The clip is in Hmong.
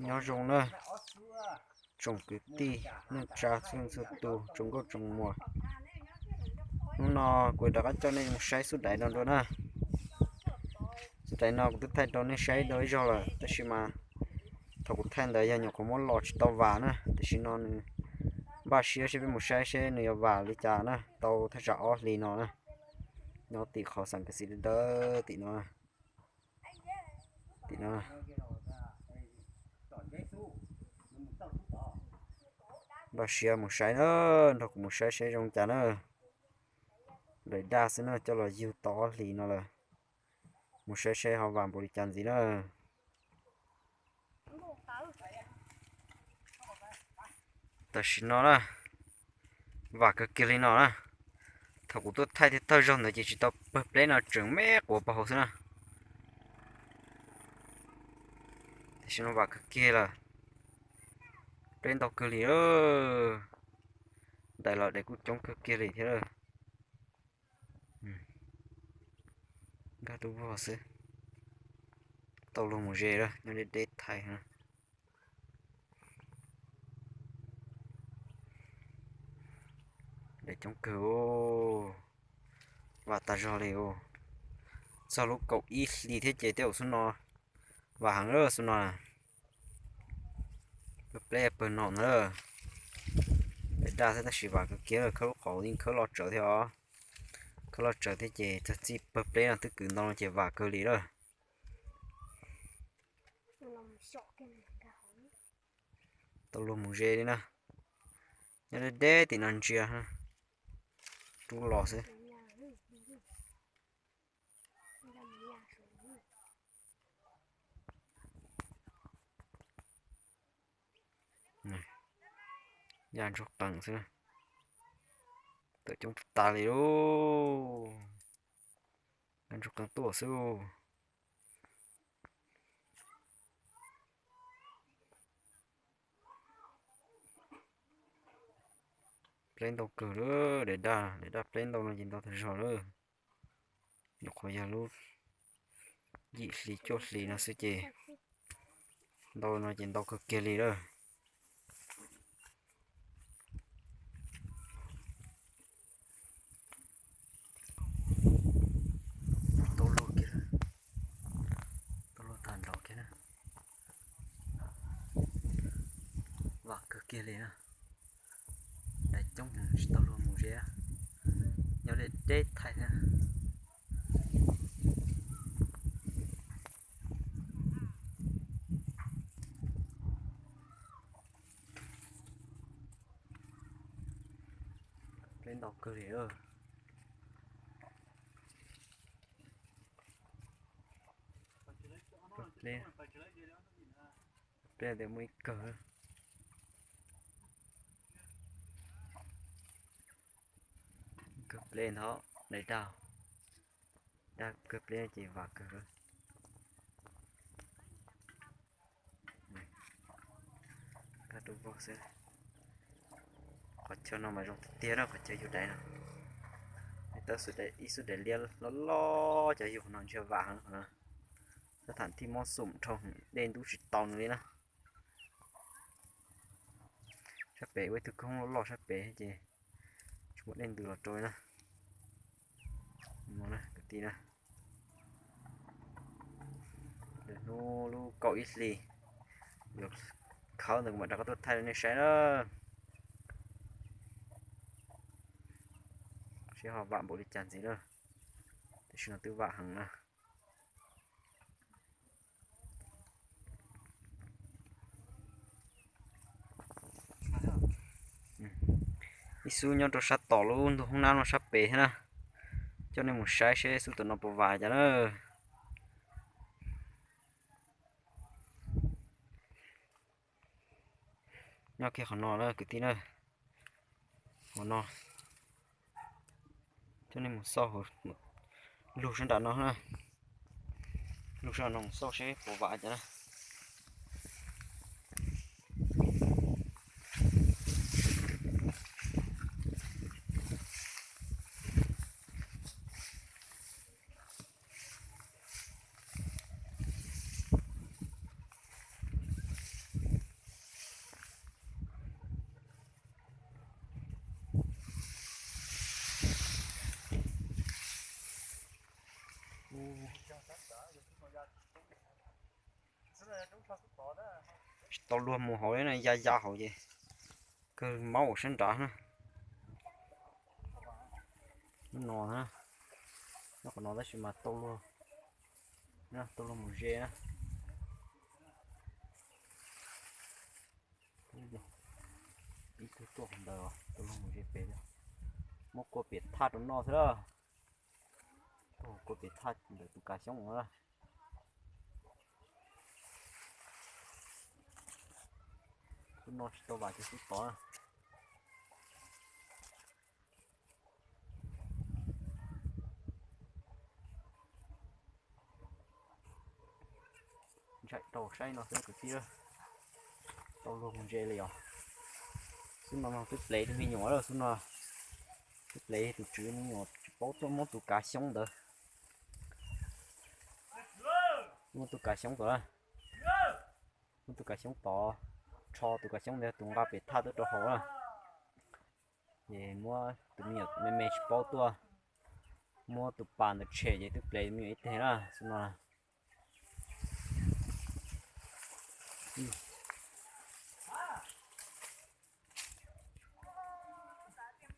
Nyob zoo na, tsoom kwv tij neej tsa txhua leej txhua tus, tsoom nkauj tsoom muam. Hnub no kuv rov qab coj nej mus saib xub daiv no dua na. Xub daiv no kuv twb thaij rau nej saib dua ib zaug lawm, tab sis mas thaum kuv thaij ntawd yog nyuam qhuav muab los tsis tau vam na, tam sim no nws npaj siab seb peb mus saib seb nws yuav vam li cas na, tau thaj tsam ob hlis no na. Nyob tim qhov xeem Kaxiv dawb tim no, tim no. Npaj siab mus saib na, nrog kuv mus saib seb zoo cas na. Daim daj xwb na, coj los yug tau ob hlis no lawm. Mus saib seb ho vam npaum li cas ntxiv na. Tam sim no na, vam kawg kiag li no na. Thaum kuv tuaj thaij thiab thawj zaug ntawd ces tsis tau pawg pleb no, tseem me quav pag hauv xwb na. Tam sim no vam kawg kiag lawm, pleb ntau kawg li. Daim los daim kuj coob kawg kiag li thiab. Nkag tub vog xwb, tau luag mus ze lawm, nyob deb deb thaij. Daim coob kawg, vam tas zog li os. Txog lub kaum ib hli thiab ces tej zaum xub no vam heev lawm xub no. Pawg pleb pawg no na, daim daj xwb tab sis vam kawg kiag, khawb lub qhov yeej khawb loj tsawv thiab os. Khawb loj tsawv thiab ces txog txij pawg pleb no twb kwv ntau no ces vam kawg li lawm. Tau luag mus ze li na. Nyob deb deb tim no ntsia, rub los xwb. Ya ntsuag qees xwb, tawm coob tas li lauj. Ya ntsuag qees tuaj xwb. Pleb ntau kawg lawm, daim daj, daim daj pleb ntau no ces ntau tag zog lawm. Nyuam qhuav yog lub yim hli cuaj hli no xwb ces ntau no ces ntau kawg kiag li lawm. Tau luag kiag, tau luag tag nrho kiag na. Vam kawg kiag li na. Daim coob heev tsis tau luag mus ze, nyob deb deb thaij thiab. Pleb ntau kawg li. Pleb, pleb tias muaj ib kawg. Kawg pleb ntho, daim daj, daj kawg pleb ces vam kawg. Nkag rub vog xwb. Qhov chaw no mas zoo tiag tiag na, qhov chaw yug daiv no. Tau ib xub daim liab loj loj cov yug qhov no ntshe vam heev qhov no. Thaj tham thij mob xum dhau, dej ntub tsis tau nws li na. Sab pem ua ib tug koob loj loj sab pem ces tsis muaj dej ntws los rau li na. Kwv tij na, lwm hnub lub kaum ib hli yuav khawb ntawd kuv mam rov qab tuaj thaij rau nej saib na. Seb ho vam npaum li cas ntxiv na. Tam sim no twb vam heev na. Ib xub nyob rau sab tom lub ntug hoob nab no sab pem thiab na. Coj nej mus saib seb xub tom no puas vam cas na. Nyob kiag qhov no na kwv tij na. Qhov no, coj nej mus xauj hauv, lug sab nram no na. Lug sab no mus xauj seb puas vam cas na. Tsis tau luag mus hauv li na, ya ya hauv ces kawg maub ua sab nrad na. Lub no na, nyob qhov no tab sis mas tau luag, tau luag mus ze na. Ib tug tuaj qhov ntawd, tau luag mus ze pem. Muab kua piam thaj rau noj xwb lawm. Kua piam thaj ntawm tus kav xyoob no. Xub no tsis tau vam ces xub tod na. Ntshai rau saib no xwb kwv tij. Tau luag mus ze li os. Xub no no twb plev tus me nyuam lawm xub no. Twb plev tus tswv me nyuam tsis paub tuaj muab tus kav xyoob ntawd. Muab tus kav xyoob tom na. Muab tus kav xyoob tod, rho tus kav xyoob ntawd tus nqa pem thaj tuaj rau hauv na. Ces muab tus me nyuam me me tsis paub tuaj, muab tus pas ntawd tshem ces twb plev me nyuam ib teg na xwb no.